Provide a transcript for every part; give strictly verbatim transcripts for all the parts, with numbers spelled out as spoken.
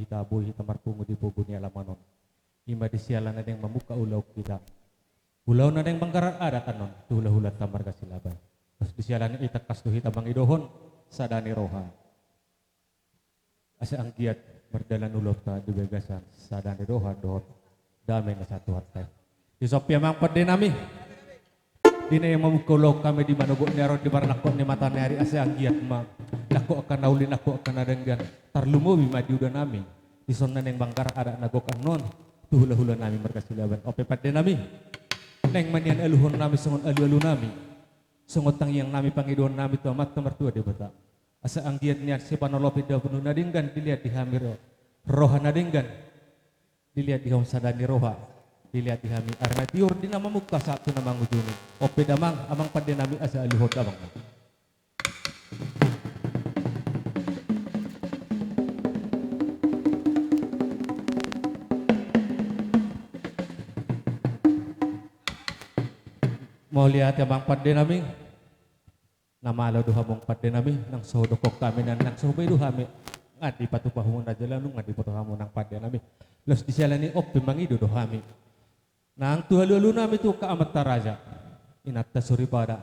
hita boi hita marpungu di pogu ni alaman on. I ma di siala na naeng mamungka ulaon hita. Ulaon na naeng manggarar adat annon tu hulahulanta marga Silaban. Terus di siala ni i tangkas do hita mangidohon sada ni roha. Asa anggiat mardalan ulaonta di bagasan sada ni roha dohot dame na sahat tu Tuhanta i. Dison pe amang pande nami, di na naeng mamungka ulaon hami di manogot ni ari on di parnangkok ni mata ni ari, asa anggiat ma nangkok angka na uli, nangkok angka na denggan, tarlumobi ma di uda nami dison na naeng manggarar adat na gok annon tu hulahula nami marga Silaban. On pe pande nami, naeng ma nian aluhon nami songon alualu nami, songon tangiang nami, pangidoan nami tu Amanta Martua Debata. Asa anggiat nian sipanolopi dapotan na denggan dilehon di hami ro-, roha na denggan dilehon di hamu sada ni roha dilehon di hami ari na tiur di na mamungka sahat tu na mangujungi. On pe damang, amang pande nami, asa aluhon damang. Mauliate amang pande nami. Na malo do hamu amang pande nami, nang so hudokkon hami, nang so hubaen do hami, nunga dipatupa hamu na jala nunga diboto hamu amang pande nami. Laos di siala ni i on pe mangido do hami nang tu alualu nami tu angka amanta raja, inanta soripada,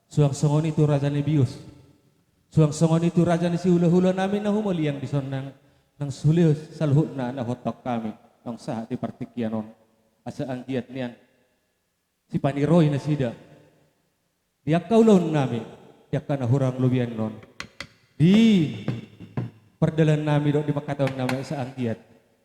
suang songon i tu raja ni bius, suang songon i tu raja ni sihulahula nami na humaliang dison nang, nang sude saluhutna na huhatahon hami naung sahat di partingkian on. Asa anggiat nian sipaniroi nasida di angka ulaon nami, di angka na hurang lobian on, di pardalan nami dohot di panghataion nami, asa anggiat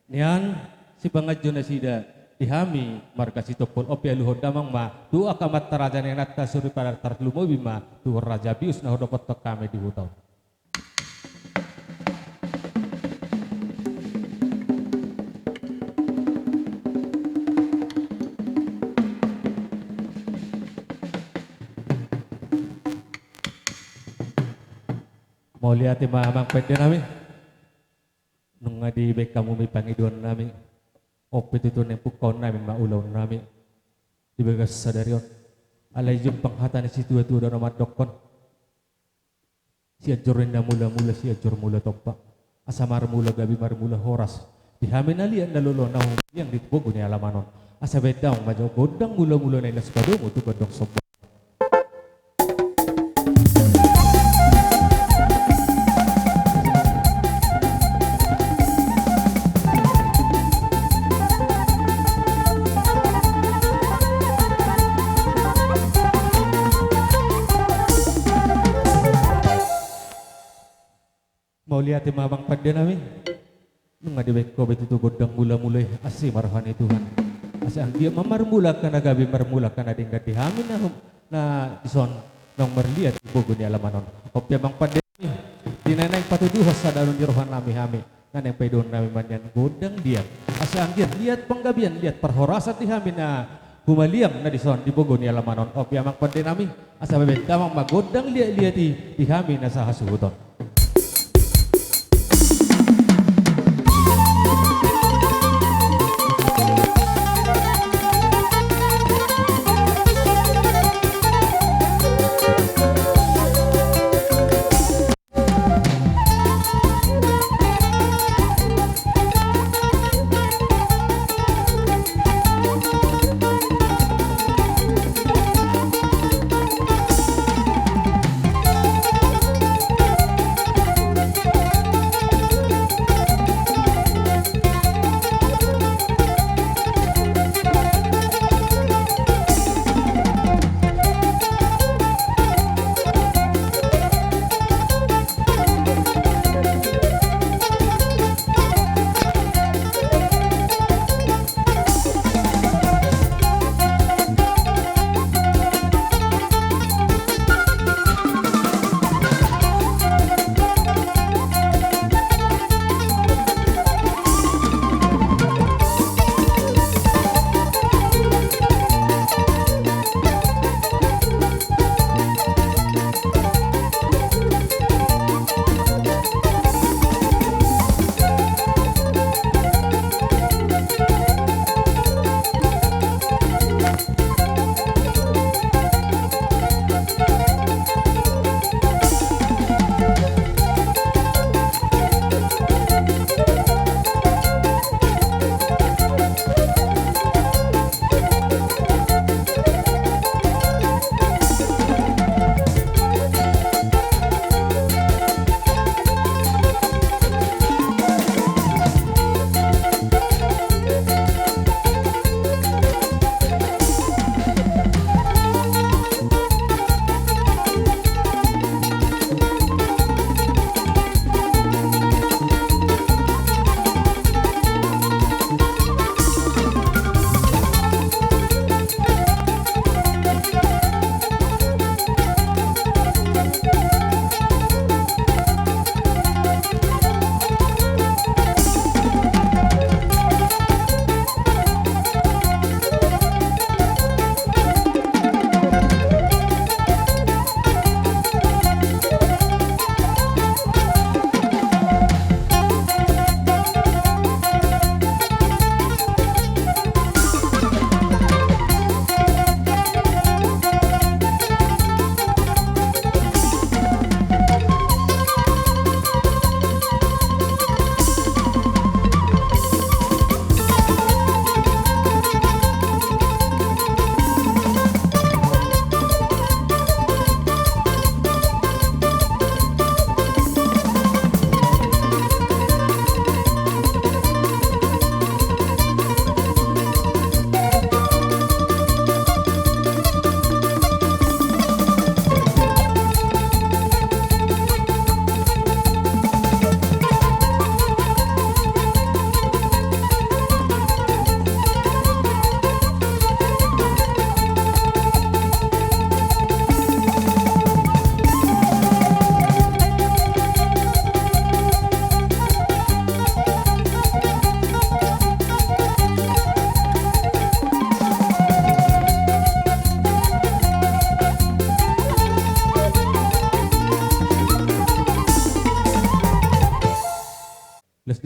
nian sipanganju nasida di hami marga Sitompul. On pe aluhon damang ma tu angka amanta raja na inanta soripada, tarlumobi ma tu raja bius na hudopakhon hami di huta on. Mauliate ma amang pande nami. Nunga dibaen hamu ma i pangidoan nami. On pe tutu naeng pungkaon nami ma ulaon nami di bagas sadari on. Alai jumpang hata ni situatua do na mandokkon, Sianjur ninna mulamula, Sianjur mula tompa. Asa marmula gabe, marmula horas di hami na liat na lolo na humaliang di pogu ni alaman on. Asa baen damang ma jo gondang mulamula na inas padomu tu gondang somba. Mauliate ma amang pande nami. Nunga dibaen ho be tutu gondang mulamula i, asi ma roha ni Tuhan. Asa anggiat ma marmula angka na gabe, marmula angka na denggan di hami na hum-, na dison naung marliat di pogu ni alaman on. On pe amang pande nami, di na naeng patuduhon sada ni roha nami hami, na naeng paidohon nami ma nian gondang liat. Asa anggiat liat panggabean, liat parhorasan di hami na humaliang na dison di pogu ni alaman on. On pe amang pande nami, asa baen damang ma gondang liatliat i di hami na sahasuhuton.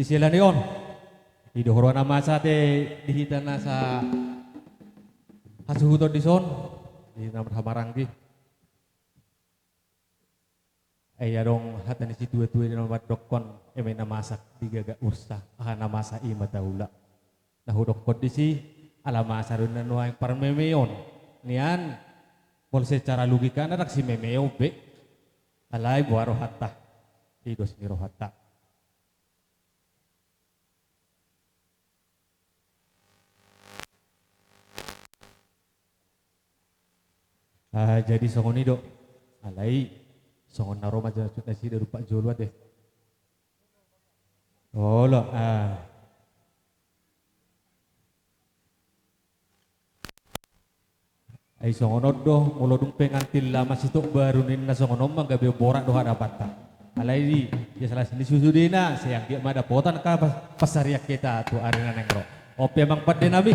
Siala ni on, i do huroha na masa ate di hita na sahasuhuton dison, di hita na marhahamaranggi. Ai adong hata ni situatua i na mandokkon, eme na masa digagat ursa, aha na masa i ma taula. Na hudokkon disi, ala masa do na nuaeng parmemeon nian, molo secara logika na ndang simemeon be. Alai boha rohanta, i do sini rohanta. Ah, jadi songon i do. Alai songon na ro ma jala nasida rupa jolo ate. Olo, ah. Ai songon on do, molo dung pengantin lama sitok baru ninna songon on ma gabe borat do hadapanta. Alai di, dia salah sini susudena, sai anggiat ma dapotan angka pas-, pansarian hita tu ari na naeng ro. On pe amang pande nami.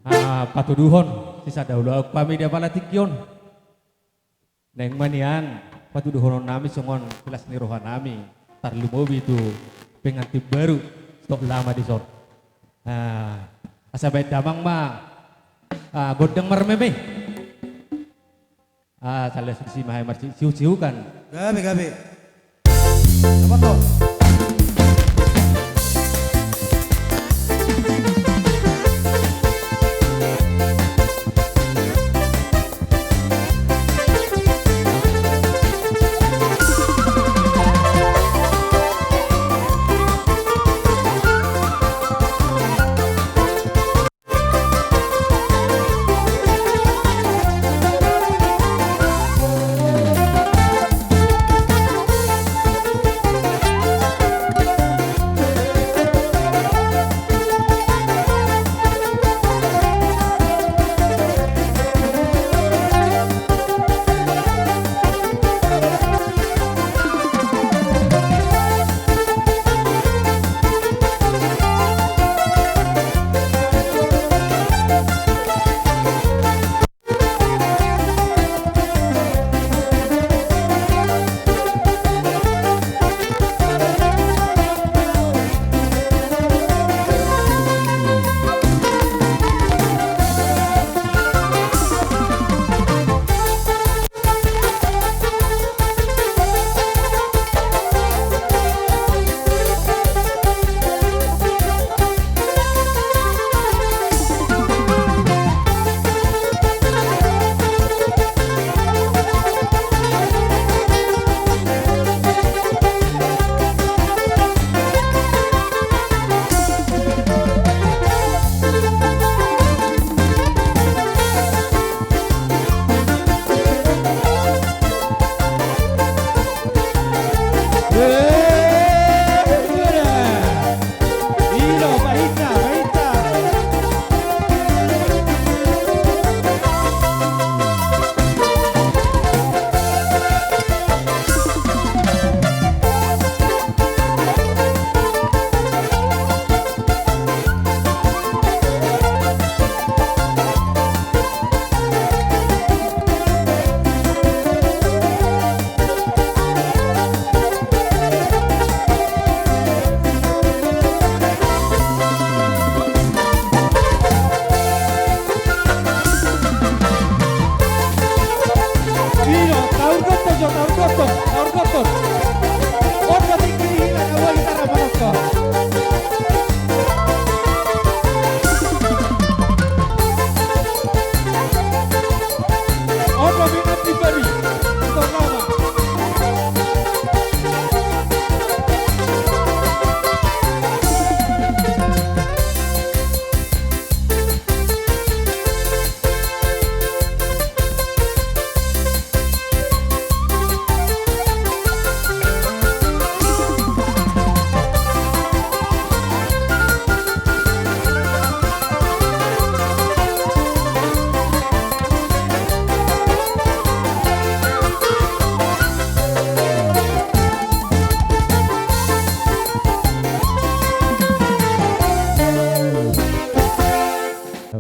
Ah, patuduhon, sisada ulaon hami di apala tingki on. Naeng ma nian patuduhonon nami songon las ni roha nami, tarlumobi tu pengantin baru, sitok lama dison. Ah, asa baen damang ma, ah, gondang marmeme. Ah, salah sisi mahai marsi-, siu-siukan. Gabe, gabe. Dapat toh.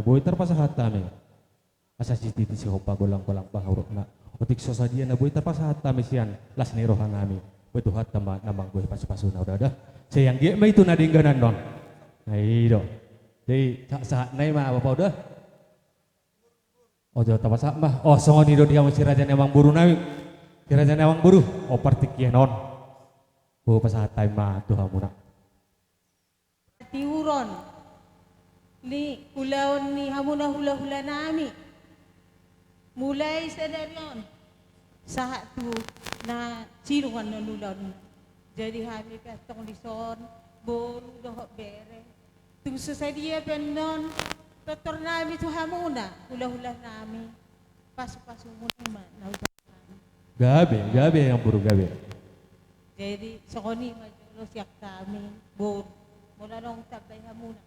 Boi tarpasahat hami. Asa sititi sihompa golang-golang baha urukna. Otik so sadia na boi tarpasahat hami sian las ni roha nami. Tuhanta ma na manggohi pasu-pasuna, uda, uda. Sai anggiat ma i tu na dengganan on. Na i do. Jadi, sa-, sahat nai ma, Bapak, uda. Ojo tapasahat ma. Oh, songon i do di hamu si raja ni amangboru nami. Si raja ni amangboru. Oh, partingkian on. Hupasahat hami ma tu hamuna. Tiuron ni ulaon ni hamuna hula-hula nami. Mulai sadari on sahat tu na sidung annon ulaon. Jadi hami pe antong dison, boru dohot bere. Tung so sadia pe annon, tortor nami tu hamuna, hula-hula nami. Pasu-pasu muna ma na ucap nami. Gabe, gabe, amangboru, gabe. Jadi, songon i ma jolo sian hami, boru. Molo adong tambai hamuna.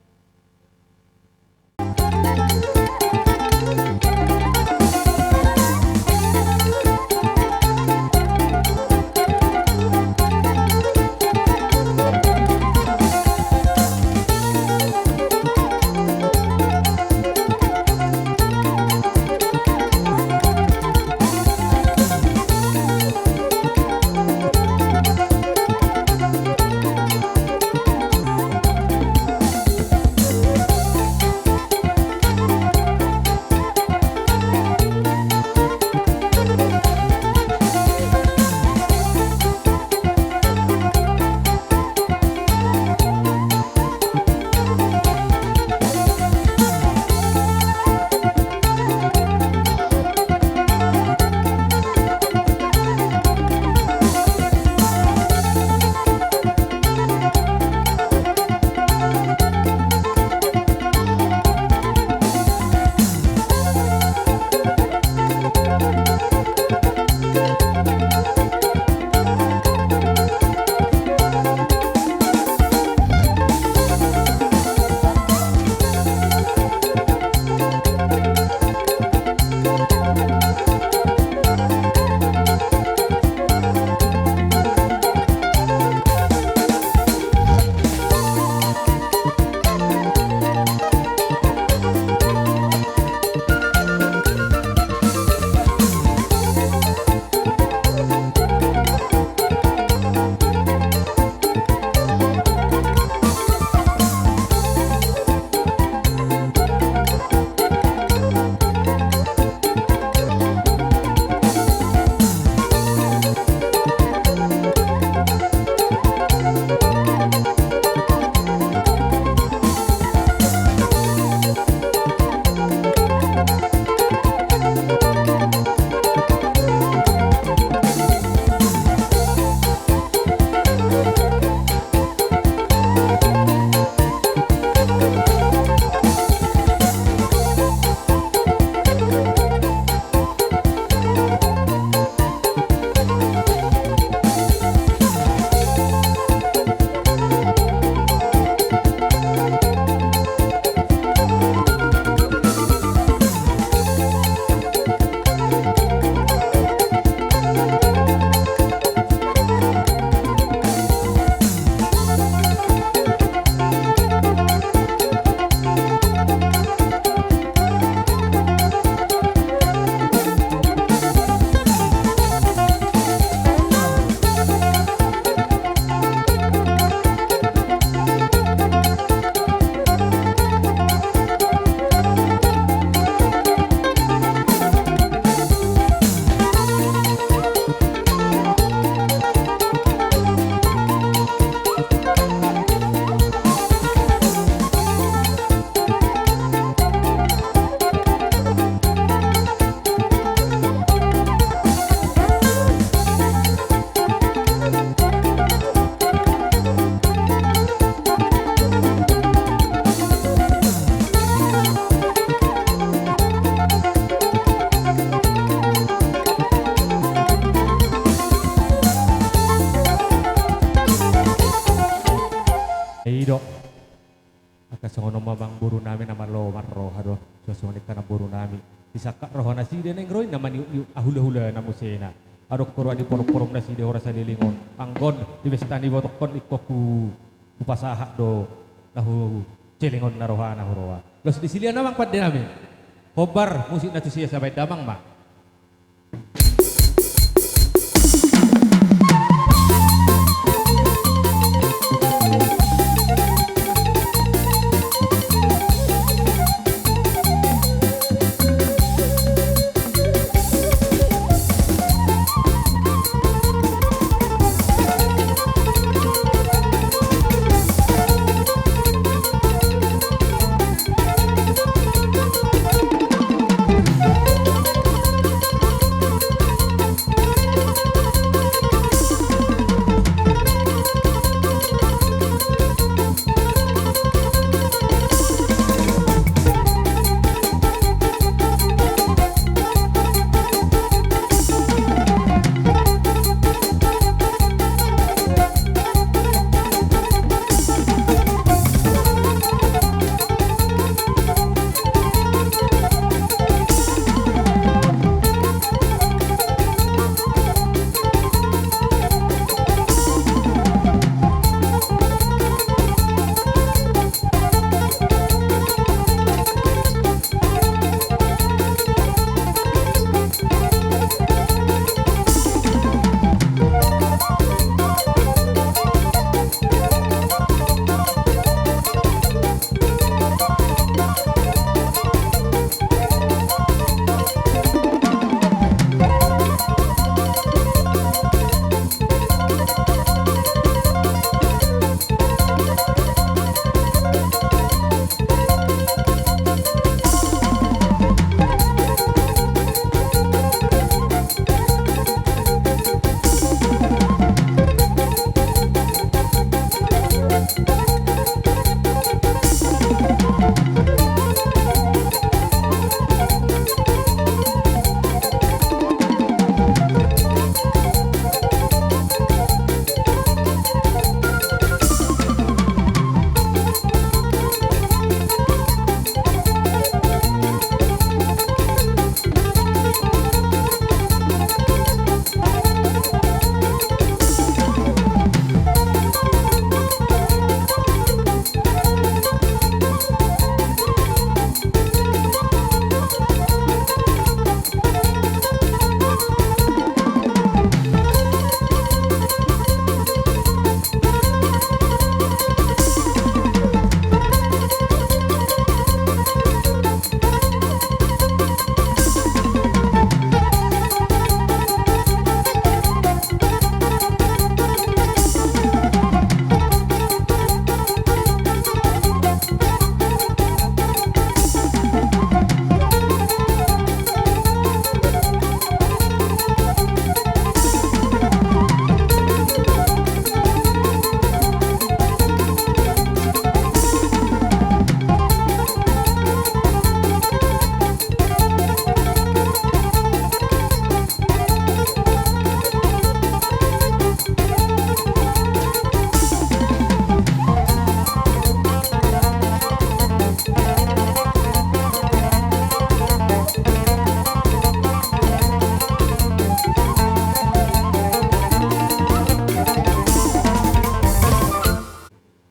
I do. Angka songon on ma amangboru nami na malo marroha do, songon i angka namboru nami. Disangkap roha nasida naeng ro i na maniuk-iuk hula-hula na musena. Adong roha ni porom-porom nasida hora saleleng on. Anggo on di pesta ni botokkon ingkon hu, hupasahat do na huselengon na rohana huroha. Los di silia damang pande nami. Hombar musik na tusi asa baen damang ma.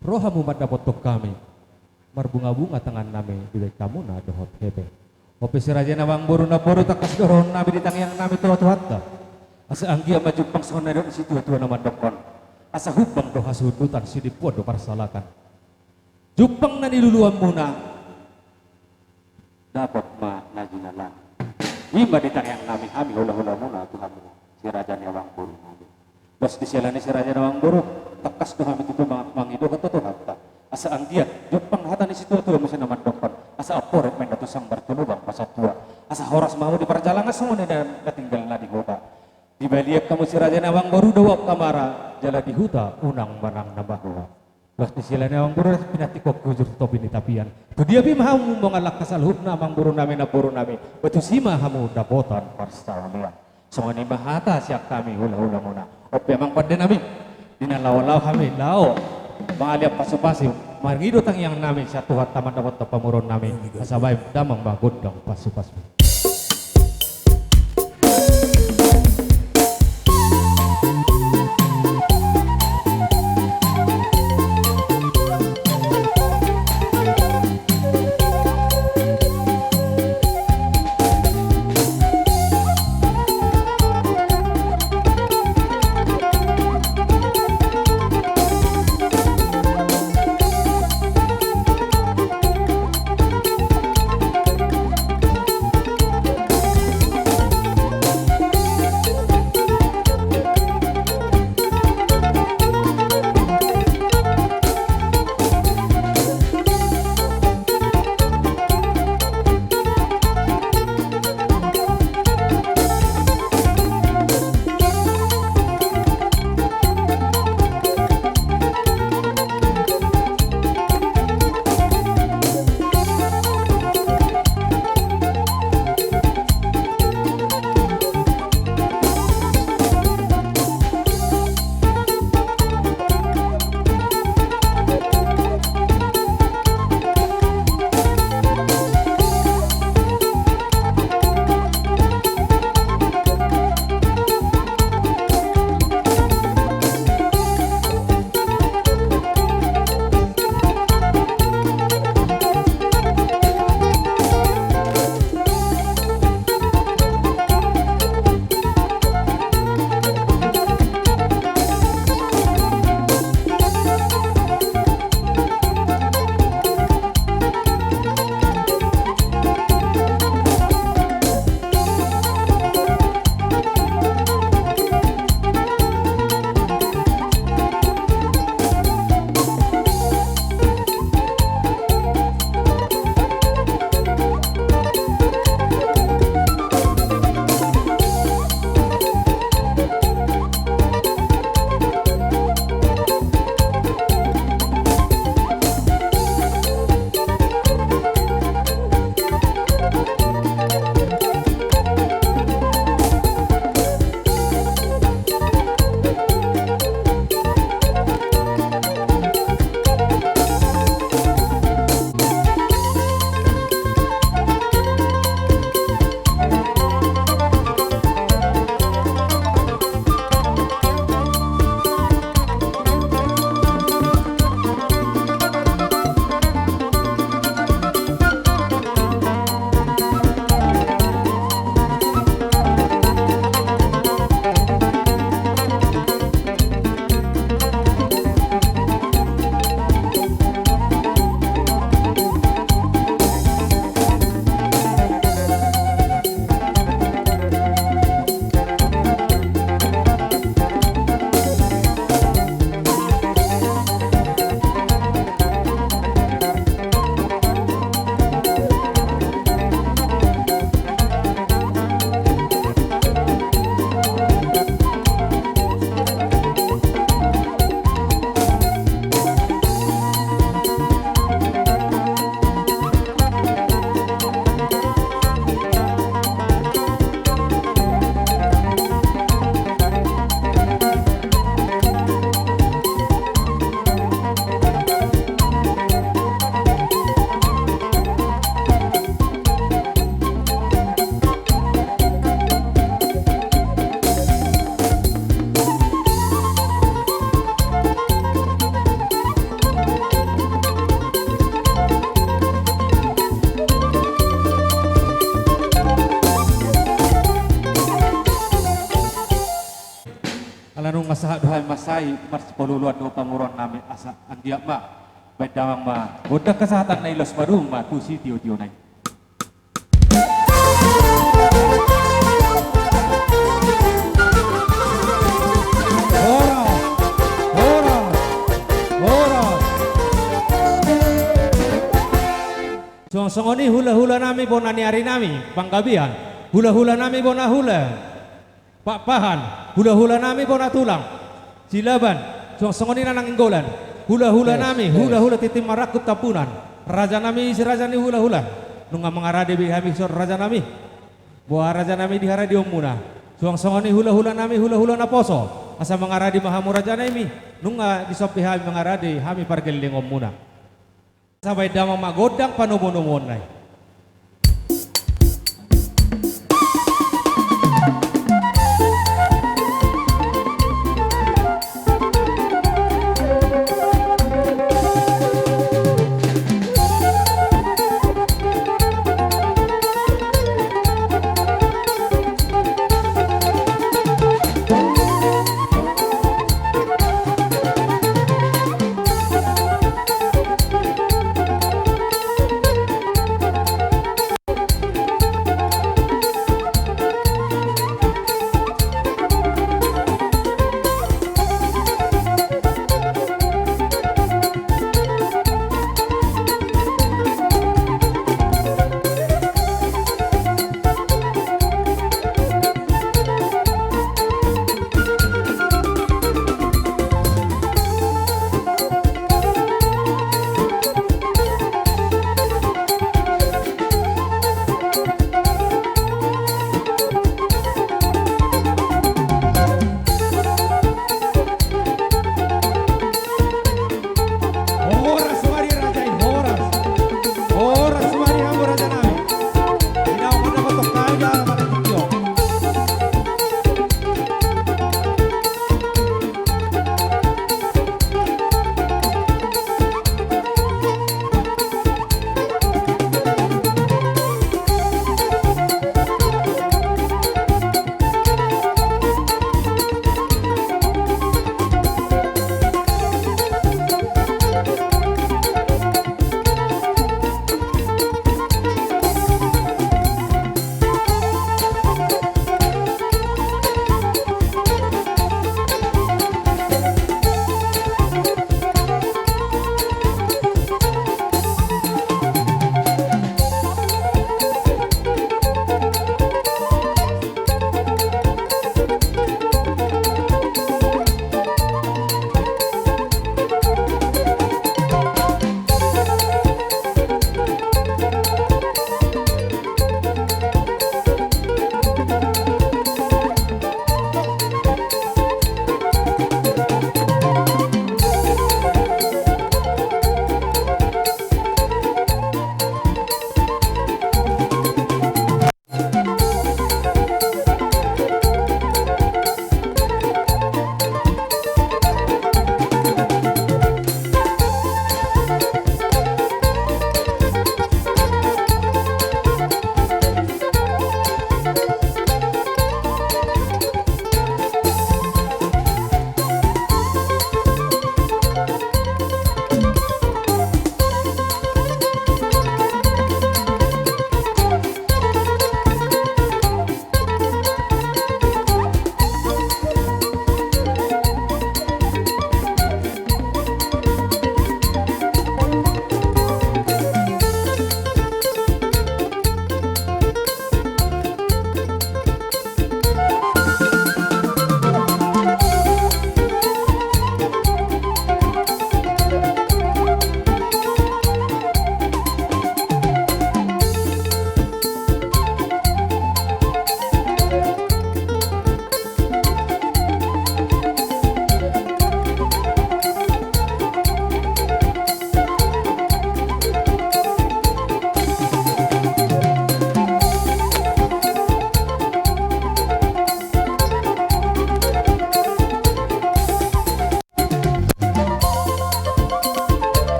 Ro hamu mandapothon hami, marbungabunga tangannami dibahen hamuna dohot hepeng. On pe si raja ni amangboru namboru, tangkas do rohannami di tangiangnami tu Tuhanta, asa anggiat ma jumpang songon na nidok ni situatua na mandokkon: Asa humbang do hasuhuton, sidimpuan do parsalakan. Jumpang na niluluanmuna, dapot ma na jinalahan. I ma di tangiangnami hami hulahulamuna tu hamu si raja ni amangboru nami. Laos di siala ni i si raja ni amangboru, tangkas do hami tutu mang-, mangido hata tu Tuhanta, asa anggiat jumpang hata ni situatua muse na mandokkon: Asa amporik ma inna tu sanggar, tu lubang ma satua. Asa horas ma hamu di parjalangan songon i na tinggal na di huta. Dibalian hamu si raja ni amangboru, dao angka mara, jala di huta unang manang na mahua. Laos di siala ni i amangboru, pinantikhon hujur tu topi ni tapian. Tu dia pe ma hamu mongalangka saluhutna amangboru nami namboru nami, ba tusi ma hamu dapotan parsaulian. Songon i ma hata sian hami hulahulamuna. On pe amang pande nami, di na laolao hami laho mangaliat pasupasu, mangido tangiangnami sian Tuhanta mandapothon pamoruonnami, asa bahen damang ma gondang pasupasu. Ai marsipaluluan do pamoruon nami, asa anggiat ma baen damang ma gondang hasahatan na i, laos madung ma tu sitiotio na i. Horas, horas, horas. Suang songon i hulahula nami bona ni ari nami Panggabean, hulahula nami bona hula Pakpahan, hulahula nami bona tulang Silaban, suang songon i na Nainggolan, hulahula nami, hulahula tintin marangkup Tampunan, raja nami si raja ni hulahula. Nunga mangarade be hami, son raja nami. Boha raja nami di haradeonmuna? Suang songon i hulahula nami, hulahula naposo, asa mangarade ma hamu raja nami. Nunga dison pe hami mangarade hami pargellengonmuna. Asa baen damang ma gondang panomunomuonna i.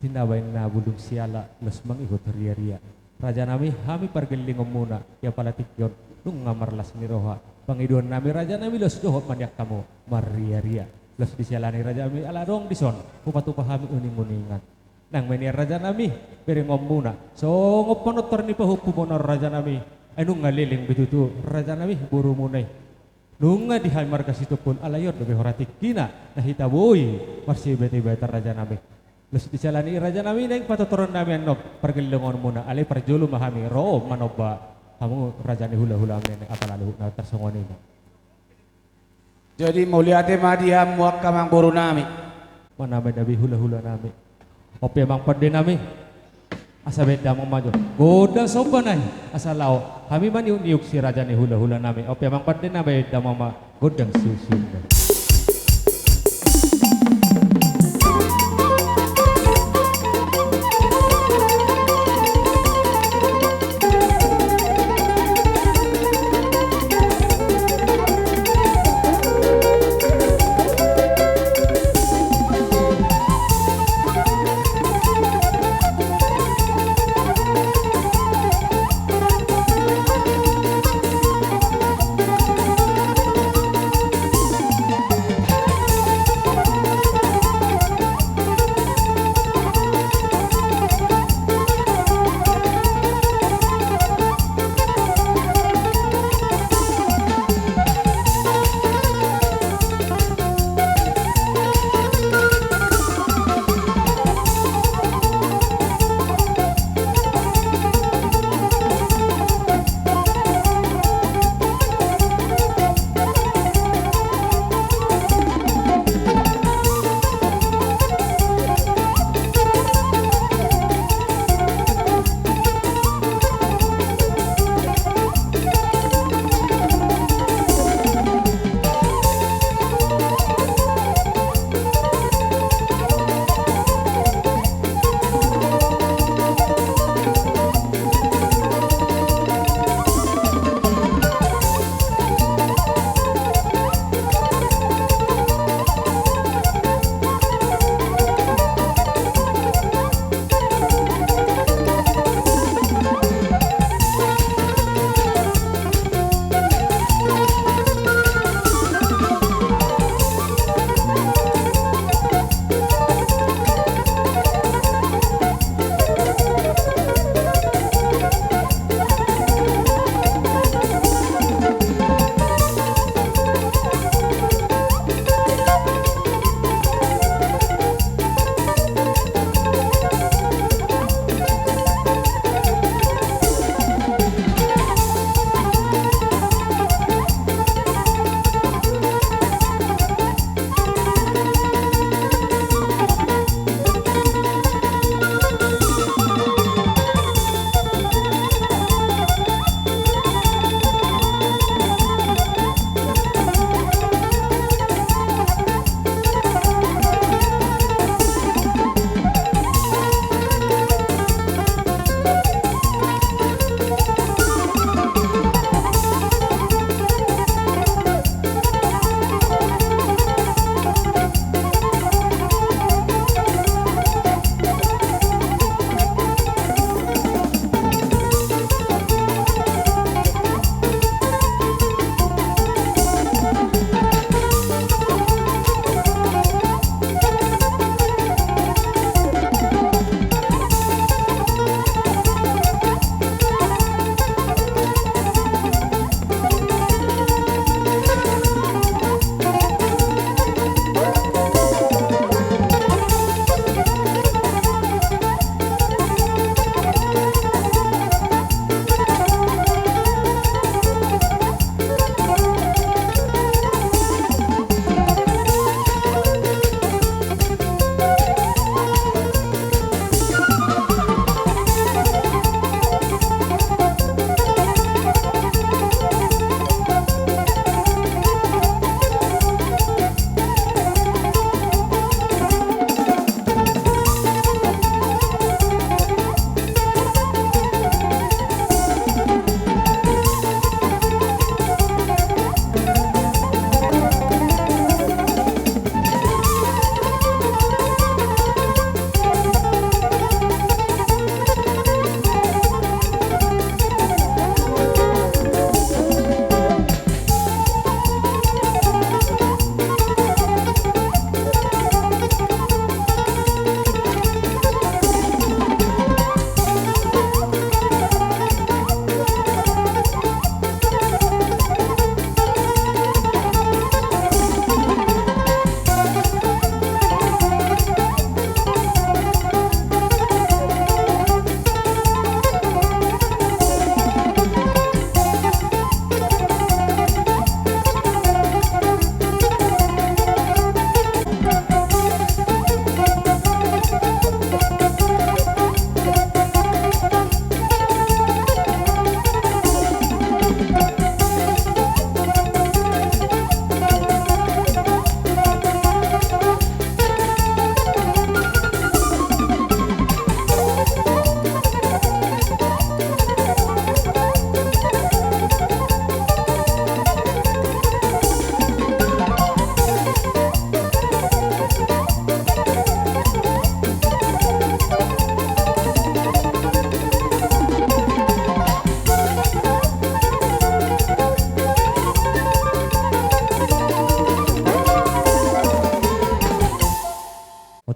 Tinaba inna bulung siala los mangihut riaria. Rajanami, hami pargellengonmuna, ia pala tingki on nunga marlas ni roha. Pangidoannami rajanami, los dohot ma nian hamu marriaria. Los disiala ni rajanami, ala adong dison hupatupa hami uninguningan. Nang ma nian rajanami, berengonmuna songon panortor ni pahompumuna on rajanami. Ai nunga leleng be tutu rajanami borumuna i. Nunga di hami marga Sitompul, alai on dope hora tingkina na hita boi marsiibatibatan rajanami. Los disiala ni i rajanami, naeng patortoronnami annon pargellengonmuna, alai parjolo ma hami ro manomba hamu raja ni hulahula, apala luhutna tarsongon i ma. Jadi mauliate ma di hamu angka amangborunami. Manamai damang hulahulanami. On pe amang pandenami. Asa baen damang ma jo gondang somba nai, asa laho hami maniukniuk si raja ni hulahulanami. On pe amang pandenami, baen damang ma gondang siusiu.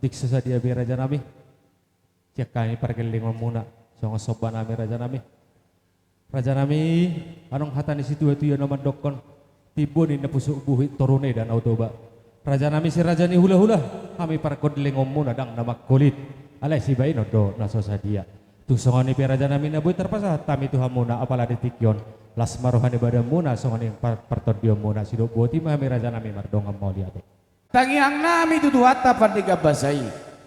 Disi sadia be rajanami. Sian hami pargellengonmuna, songon somba nami rajanami. Rajanami, adong hata ni situatua na mandokkon, timbo ninna pusuk buhit toru ni Danau Toba. Rajanami si raja ni hulahula, hami pargellengonmuna ndang na mangkulit. Alai sibaenon do na so sadia. Tung songon i pe rajanami na boi tarpasahat hami tu hamuna apala di tingki on. Las ma roha ni badanmuna songon i par-, partondionmuna, sidok boti ma hami rajanami mardongan mauliate. Tangiang nami tu Tuhanta pardenggan basa i,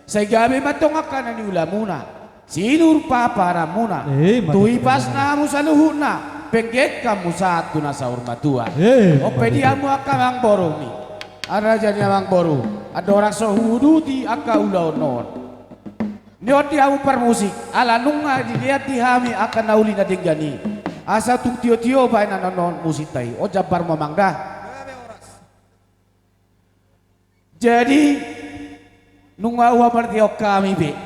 sai gabe ma antong angka na niulamuna, sinur paparanmuna, eh, tu hipasna hamu saluhutna, penggeng hamu sahat tu na saur matua. Eh, ope di hamu angka amangboru ni, raja ni amangboru, andorang so huuduti angka ulaon on. Nihot di hamu parmusik, ala nunga dilehon di hami angka na uli na denggan i. Asa tung tiotio baenon on musikta i, on jambar ma amang da. Jadi, nunga huhamartihon hami be.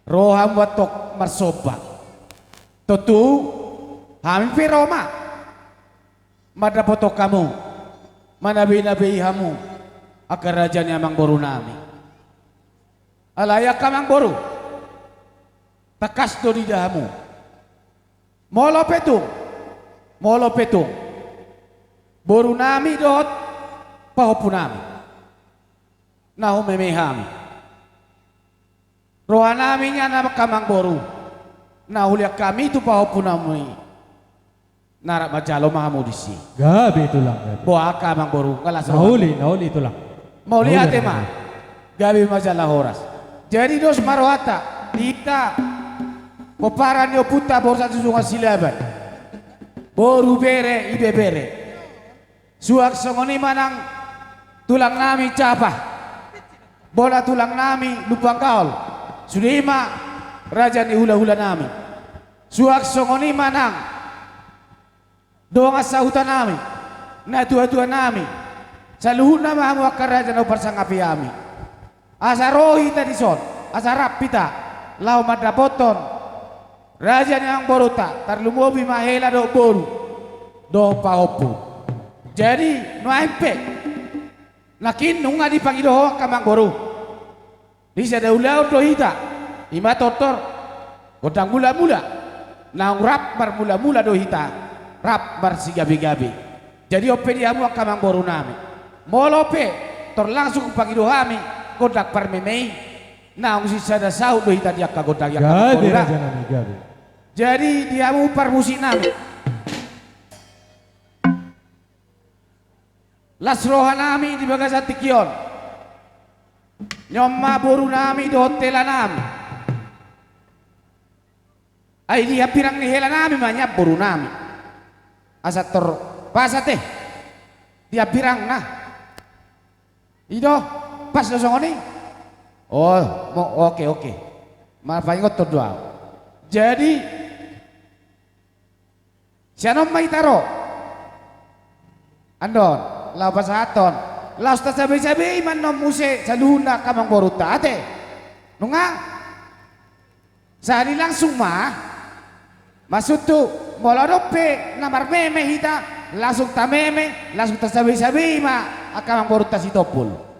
Ro hamu antong marsomba. Tontu, hami pe ro ma. Mandapothon hamu. Manabeinabei hamu. Angka raja ni amangboru nami. Alai angka amangboru. Tangkas do diida hamu. Molo pe tung, molo pe tung boru nami dohot pahompu nami na humeme hami. Roha nami nian angka amangboru, na hulean hami tu pahompu nami, na rap manjalo ma hamu disi. Gabe tulang, gabe. Boha angka amangboru, nga las roha. Na uli, na uli tulang. Mauliate ma. Gabe ma jala horas. Jadi dos ma rohanta, hita pomparan ni ompunta Borsak Sisungan Silaban. Boru, bere, ibebere. Suang songon i ma nang tulang nami Capa. Bona tulang nami Lumban Gaol. Sude i ma raja ni hulahula nami. Suang songon i ma nang dongan sahuta nami, natuatua nami, saluhutna ma hamu angka raja na huparsangapi hami. Asa ro hita dison, asa rap hita, laho mandapothon raja ni amangborunta, tarlumobi ma hela dohot boru, dohot pahompu. Jadi, nuaeng pe, nangkin nunga dipangido ho angka amangboru. Di sada ulaon do hita, i ma tortor gondang mulamula. Naung rap marmulamula do hita, rap marsigabegabe. Jadi on pe di hamu angka amangboru nami, molo pe tor langsung hupangido hami gondang parmeme i, naung sisada saut do hita di angka gondang i angka amangboru da. Gabe raja nami, gabe. Jadi di hamu parmusik nami. Las roha nami di bagasan tingki on. Nion ma boru nami dohot hela nami. Ai di hambirang ni hela nami ma nian boru nami. Asa tor pas ate di hambirangna. I do, pas do songon i. Oh, mo-, oke, oke. Marpaingothon do au. Jadi, sian on ma hita ro. Annon, laho pasahathon. Laos tasabesabei ma annon muse saluhutna angka amangborunta, ate? Nunga? Sahali langsung ma. Maksudhu, molo adong pe na marmeme hita, langsung tameme, langsung tasabesabei ma angka amangborunta Sitompul.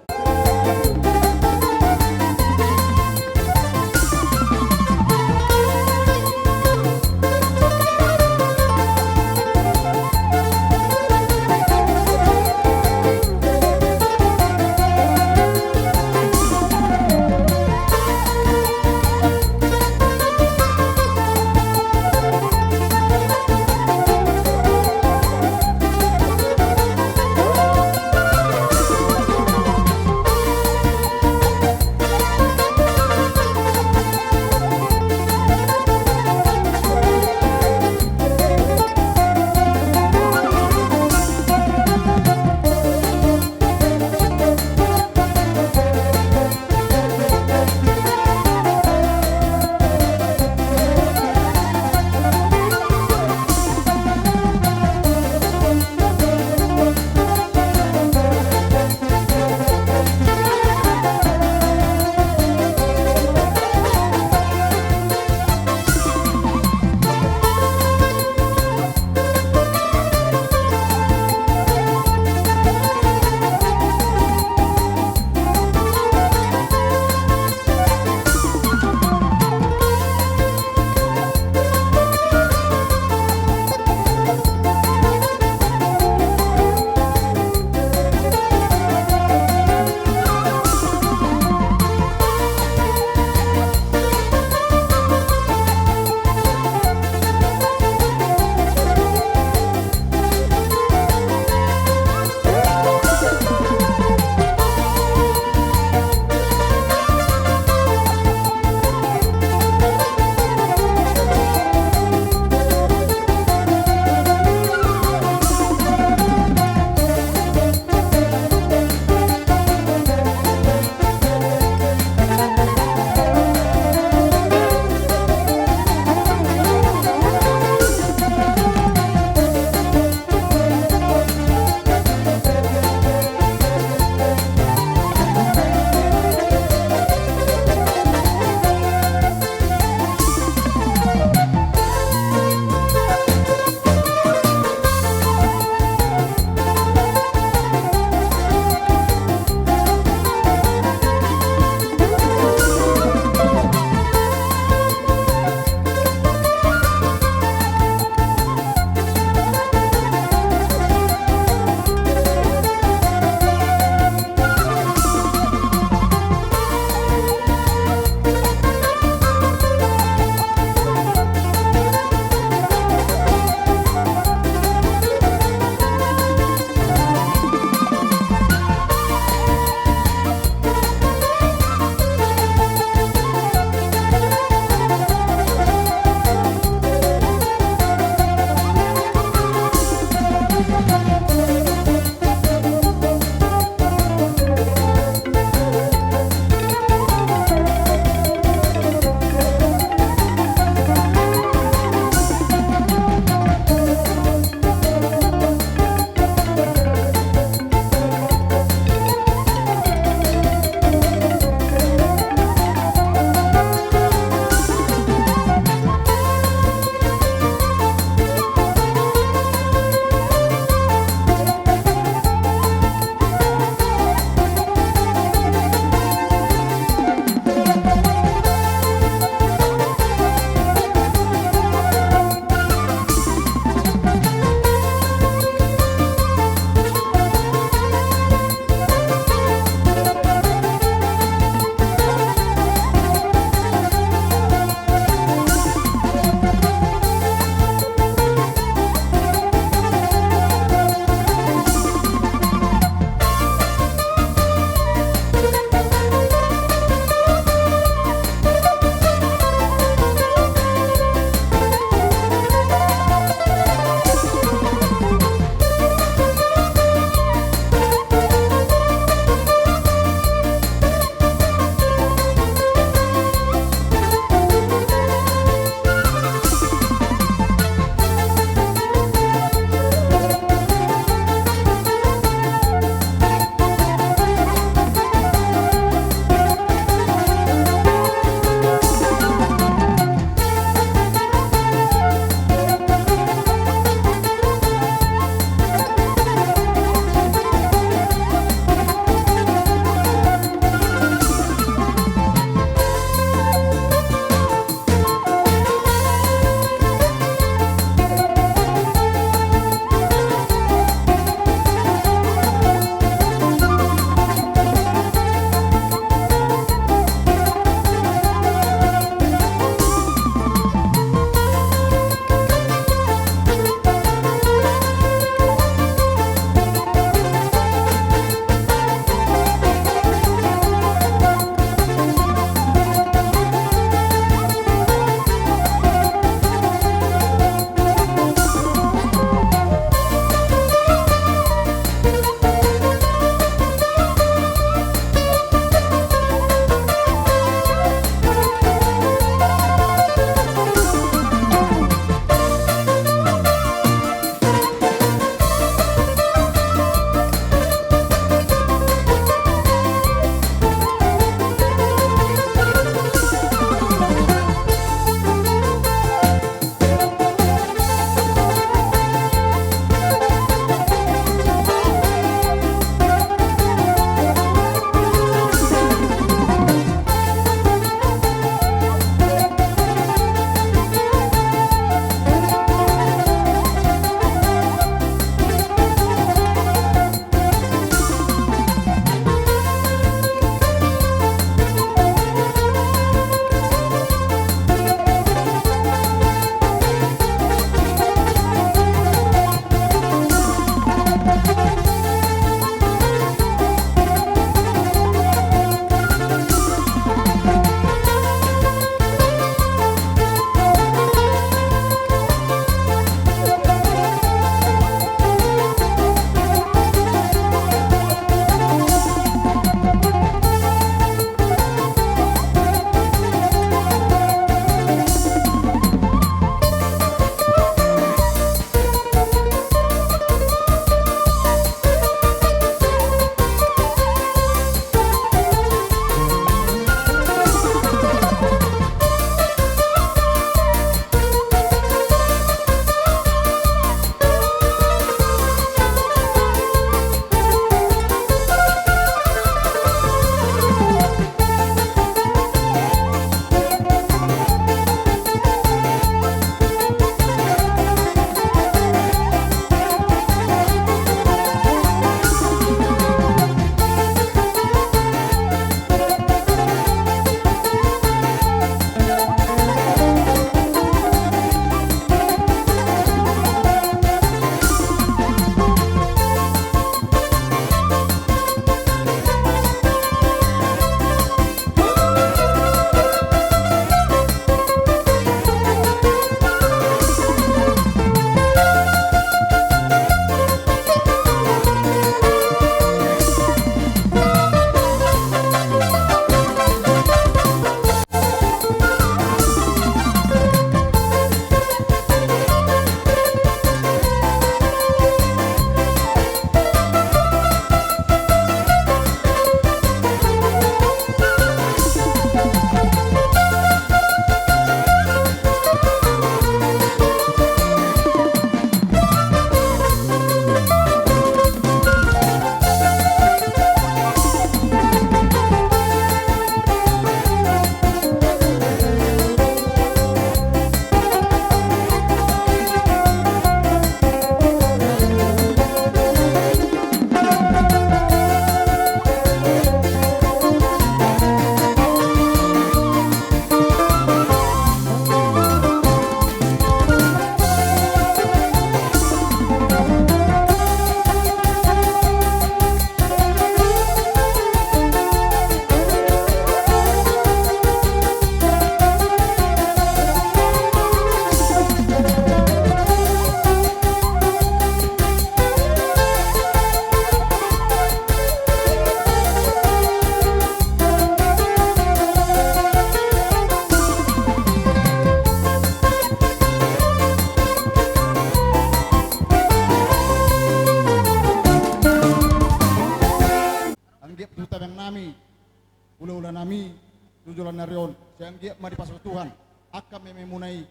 hulahula nami tu joloan ni ari on, sai anggiat ma dipasu Tuhan angka mememuna i,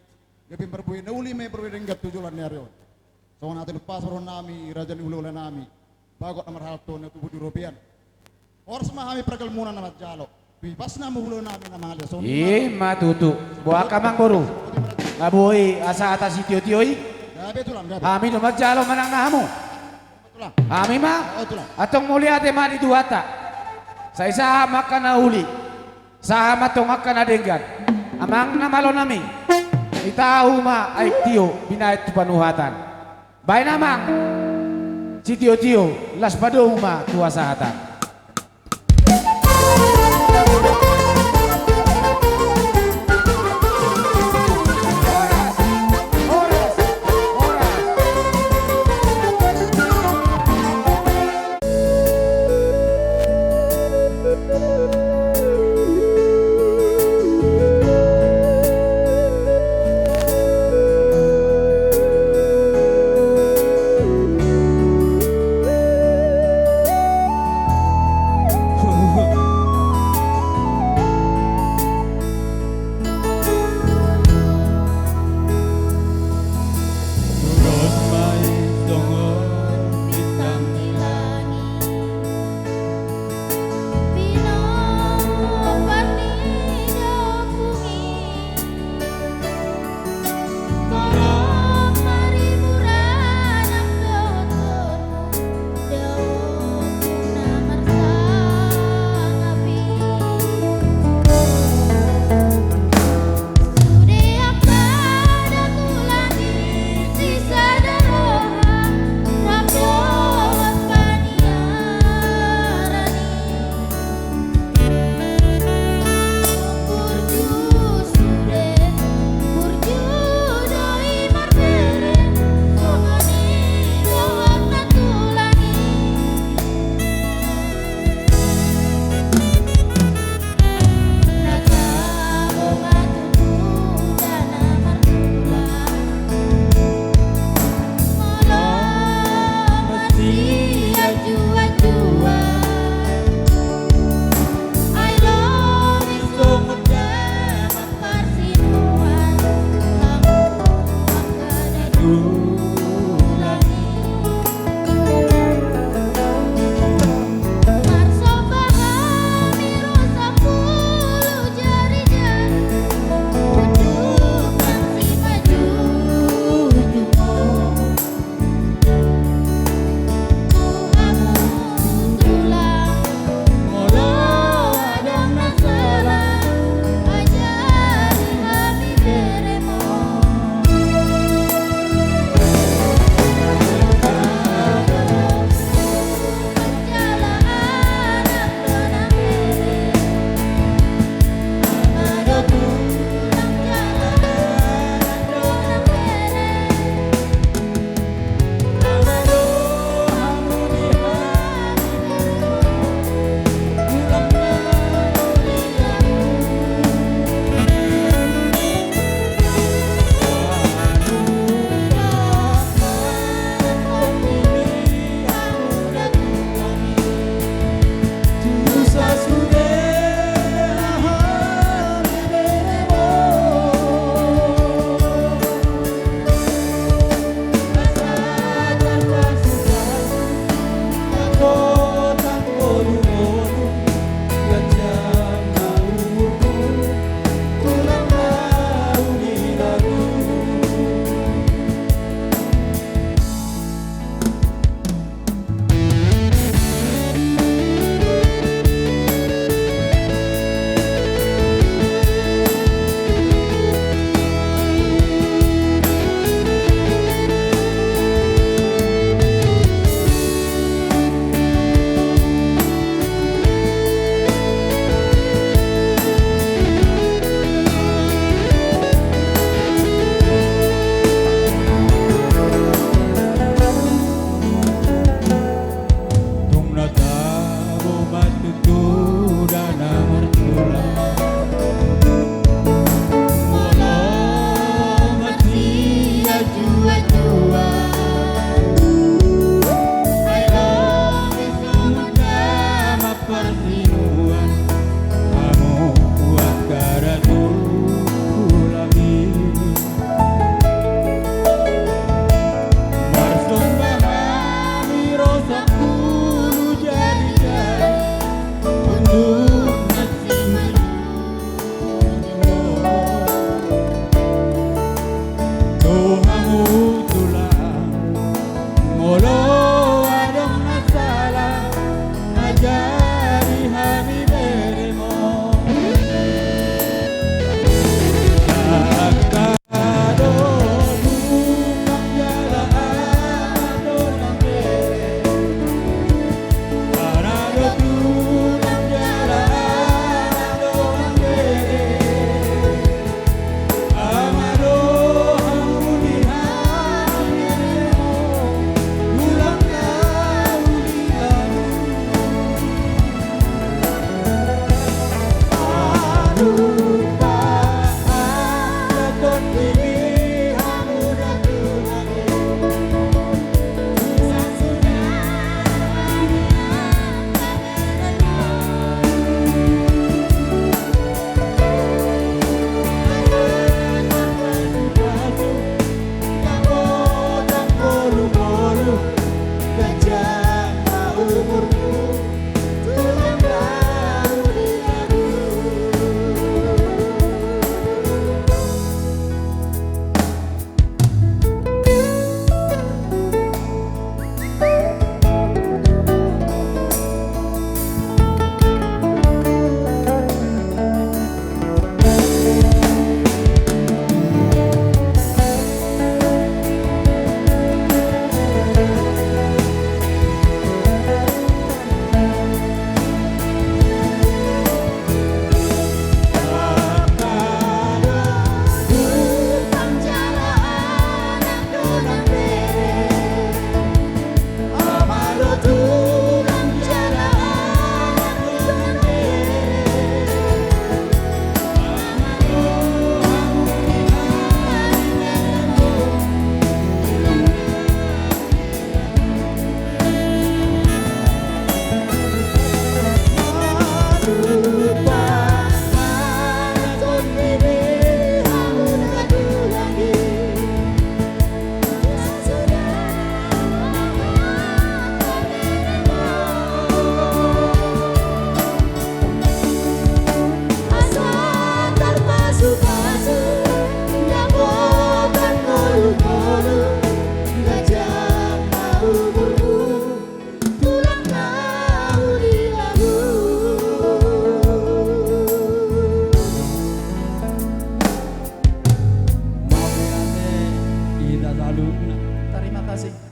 gabe marbue na uli ma i, marbue denggan tu joloan ni ari on. Songon hata ni umpasa dohonon nami, raja ni hulahula nami, bagot na marhalto na tubu di robean. Horas ma hami pargelmuna na manjalo. Tu ipasna ma hulahula nami na mangalean. I ma tutu. Boha angka amang boru? Nga boi asa hata sitiotio i? Gabe tulang, gabe. Hami do manjalo manang na hamu? Tulang. Hami ma? O, tulang. Antong mauliate ma di Tuhanta. Sai sahat ma angka na uli, sahat ma antong angka na denggan. Amang na malo nami, itahu ma aek tio binahen tu panuhatan. Baen amang sitiotio, laos padomu ma tu hasahatan. Asik.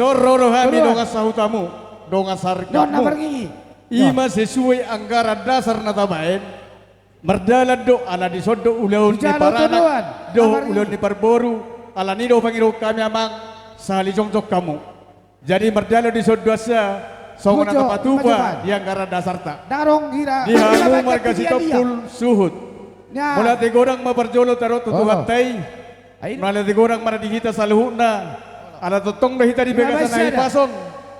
Ro do hami dongan sahutamu, dongan sarikkatmu. Ima sesuai anggaran dasar na tabaen. Mardalan do ala dison do ulaon ni paranak dohot ulaon ni parboru. Alani do pangidoan hami amang, sahali jongjong hamu. Jadi mardalan dison do asa songon na tarpatupa di anggaran dasarta. Di hamu marga Sitompul suhut. Mauliate godang ma parjolo taruhon tu Tuhanta i. Mauliate godang ma di hita saluhutna. Ala tongtong do hita di bagasan hahipason,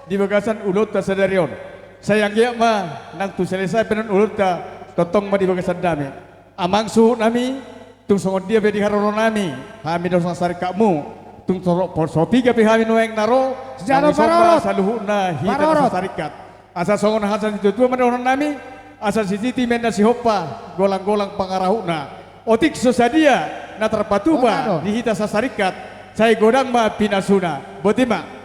di bagasan ulaonta sadari on. Sai anggiat ma nang tung selesai pe on ulaonta, tongtong ma di bagasan dame. Amang suhut nami, tung songon dia pe di haroro nami, hami dongan sarikkatmu, tung so piga pe hami nuaeng na ro, saluhutna hita sasaringkat. Asa songon hata ni situa-tua ma dohonon nami, asa sititi ma inna sihompa, golang-golang pangarahutna. Otik so sadia na tarpatupa di hita sasaringkat, sai godang ma pinasuna. Boti ma.